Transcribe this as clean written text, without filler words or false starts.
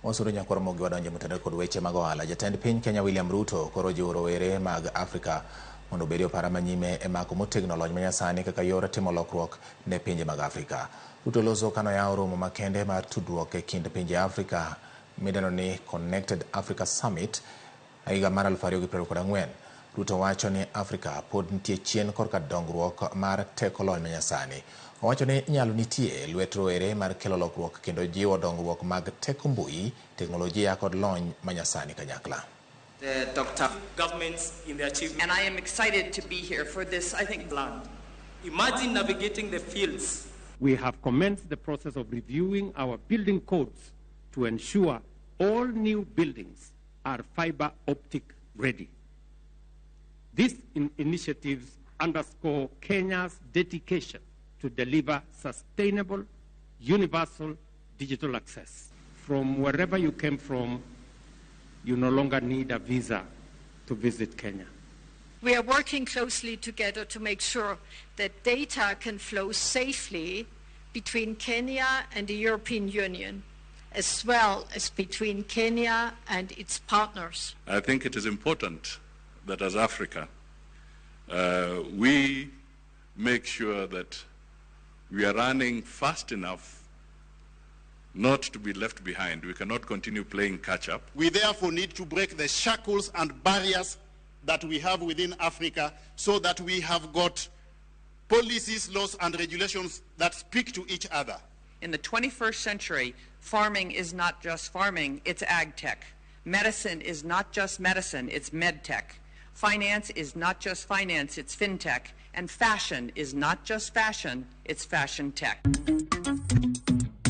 Wasudo nyakwar Mogi wadonje motenore kod weche mag ohala. Jatend piny Kenya William Ruto koro jiwo rowere mag Afrika mondo obed e opara manyime e mako motegno lony manyasani kaka yor timo lokruok ne pinje mag Afrika. Ruto loso kanoyawo romo makende mar tudruok e kind pinje Afrika midendo ni Connected Africa Summit e higa mar 2024. Ruto wacho ni Afrika pod nitie chien korka dongruok mar teko lony manyasani. Owacho ni nyalo nitie e lwet rowere mar kelo lokruok kendo jiwo dongruok mag teko mbui, teknolojia kod lony manyasani kanyakla. The Dr. Governments in the achievement. And I am excited to be here for this, I think, land. Imagine navigating the fields. We have commenced the process of reviewing our building codes to ensure all new buildings are fiber optic ready. These initiatives underscore Kenya's dedication to deliver sustainable, universal digital access. From wherever you came from, you no longer need a visa to visit Kenya. We are working closely together to make sure that data can flow safely between Kenya and the European Union, as well as between Kenya and its partners. I think it is important that as Africa, we make sure that we are running fast enough not to be left behind. We cannot continue playing catch up. We therefore need to break the shackles and barriers that we have within Africa so that we have got policies, laws, and regulations that speak to each other. In the 21st century, farming is not just farming, it's ag tech. Medicine is not just medicine, it's med tech. Finance is not just finance, it's fintech. And fashion is not just fashion, it's fashion tech.